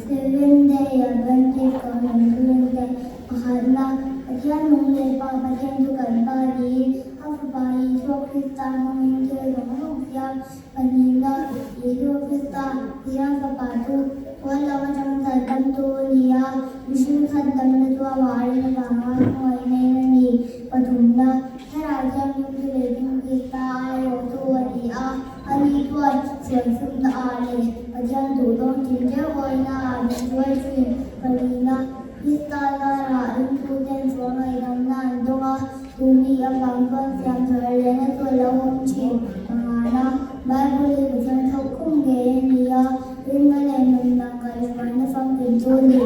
Seventh Day Adventist Kohhran Thurente pakhatna, Pathian nung leh Pa Pathian chu kan Pa niin a Fapa Isua Krista hmangin thil zawng zawng siam pahnihna, Isua Krista, Pathian Fapa chu hual lo atang chaltamtu a ni a, mihring khat damna chu amah rin avanga khawngaihna in a ni. Pathumna, Thlarau Thianghlim chu leitung Krista aiawhtu a ni a, ani chuan sualsumna ah leh Pathian duhdawn tin reuh awina ah min hruai thin. Palina, Krista zarah ringtuten sual ngaihdamna an dawng a, tumi avang chuan siam thar lehna chu a lo awm thin. Pangana, Bible hi Pathian thawk khum ngei a ni a, rinna leh nunna kaihhruaina famkim chu a ni.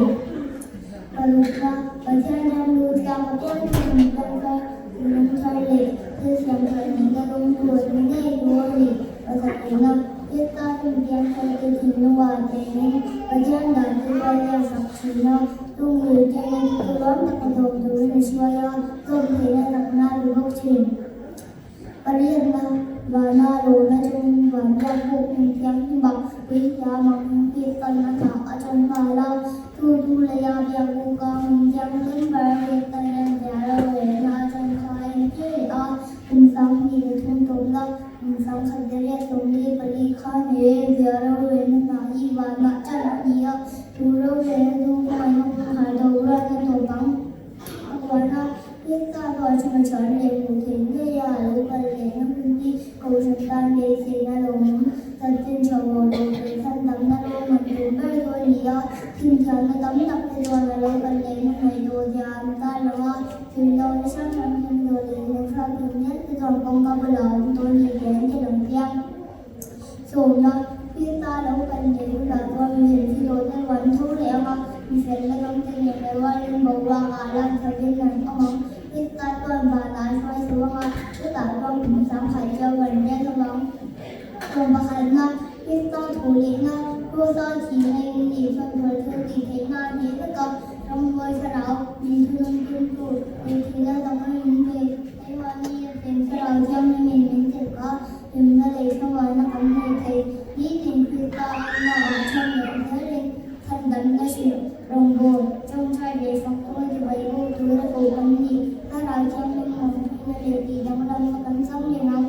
Parukna, Pathian ram lut tlak a pawn chu kum tangka lung thar leh thil siam thar nihna rawng chu an ni ngei tur a ni. Pasarihna, Krista tum piang thar te thinlungah chengin Pathian dan chu a ziaksak thin a, tum zirtirna te chu ram taka zawm turin a hruai a, zawm theihna chakna a pe bawk thin. Pariatna, Vana lawna chungin van biak buk hmun thianghlimah puithiam ang Kristan a thah a ṭan nghal a. Chu chu leia biak buka hmun thianghlim ber Kristan en zia rorelna a ṭan kha a entir leh a. Kum 2003 tawpna, kum 1984 khan he zia rorelna hna hi vanah ṭan a ni a. Chu rorelna chu khawngaihna kawngkhar do rualna tawp ang. A kualna, Krista rual chu hmachhawn leh hmuh theih ngei a lo kal lehna hun hi Kohhran tan beiseina lo awm. Chanchin tha haw lo leh chhandamna rawng an tum ber chu a ni a, thimthiamna tam tak te chuan a lo kal lehna ngaihtuah zia an tar lo a, thilhlawhna hrang hrang themdaw leh hlawhthlak thei mial te chuan kawngka bulah a awm tawh a ni tih an ti lang chiang. Sawmna, Krista lo kal leh hunah chuan mi fel thi tawhte ruan tho leh ang a, mi fel la dawngte nen leh rualin boruak ah lan thovin an awm ang. Krista chuan vanah a hruai chho ang a, chutah chuan kum sangkhat ṭeuh kan riat ho ang. Sawm pakhatna, Krista thu lehna, Krawsa thihna in nih chuan sual thil tih theihna a hneh vek a, ramhuai thlarau min thunun tumtu leh thihna dang a min pe. Keimahni a cheng thlarau thianghlimin min tirh a. Hlimna leh thlamuanna kan hmuh theih nitin Krista rinna ah ṭhen leh zelin chhandamna hrilh, rawngbâwl, ṭawngṭai leh faktu tivaih u tura koh kan ni. Thlarau Thianghlim awmpuina leh tihdanglamna kan chang reng ang.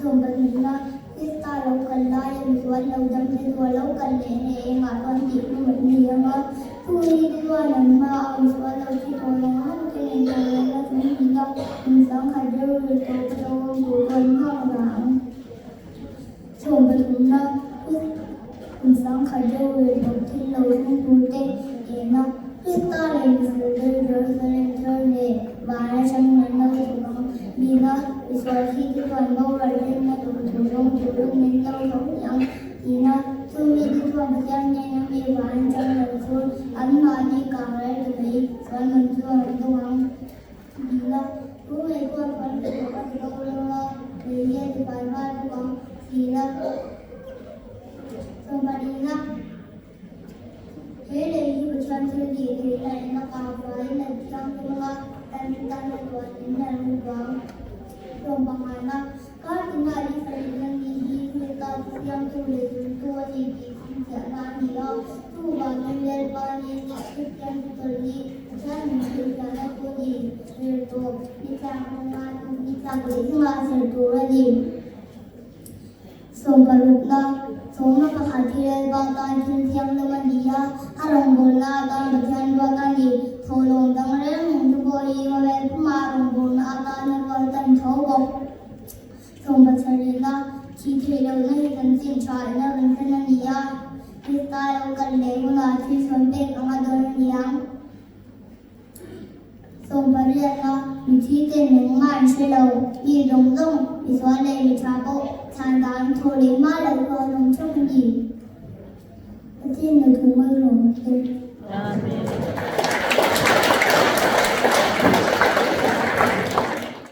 Sawmpahnihna, Krista lo kal laia misual lo dam te chu a lo kal leh nge engah chuan tih hlum an ni ang a, chu mi te chuan an hmaah misual lo thi tawh lo ang te nen tawh lohna chu ni ta. Kum sangkhat reu reu tawh ka lo awm tur chuan nghak la ang. Sawmpathumna, Kum sangkhat reu reu tawh thil lo thleng tur te ena Krista leh misual Jerusalem thar leh van atang an lo chhuk ang. Bina, misual thi te chuan boral rinna tur thu zawng turin min lo tho leh ang tina chumi te chuan Pathian hnena mi van atang lo chhur anmahni kang rel tu mai chuan man chu an dawng ang. Bina, chu ngei chuan kan hnathawk a ti bo lo a, lei hi a ti fai nghal bawk ang tina sawmpahnihna. He lei hi Pathian thil tih theihna in a kah vaiin an thianghlim ang a, tan tan a tuan in an hmu ang. Hlawm pangana, kar tina i sarihna ni hi Krista chu siamtu leh zuntu a ni tih chhinchhiahna a ni a, chuvangin Lalpa ni Kristian chu chawlh ni, Pathian min hrilhfiahna chu ni, zir tawp, ni tlak hmanga ni tlak leh hlimah zir tur a ni. Sawmparukna, Sawmna pakhat hi Lalpa tan thil thianghlim a ni a, a rawngbawlna atan Pathian ruat a ni. Thawhlawm dang reng reng te pawh hi khawvel pumah rawngbawlna atan a rual tan tho bawk. Sawmpasarihna, Thih theih lohna hi kan chin tha ina kan hran a ni a, Krista lo kal leh hunah thil sawn pek anga dawn a ni ang. Sawmpariatna, Mithi ten engmah an hre lo, mi zawng zawng, misual leh mi tha pawh chhan dan thaw leh hma loh chuan awm theuh a ni. Pathian nu thu ngaihawm te. Amen.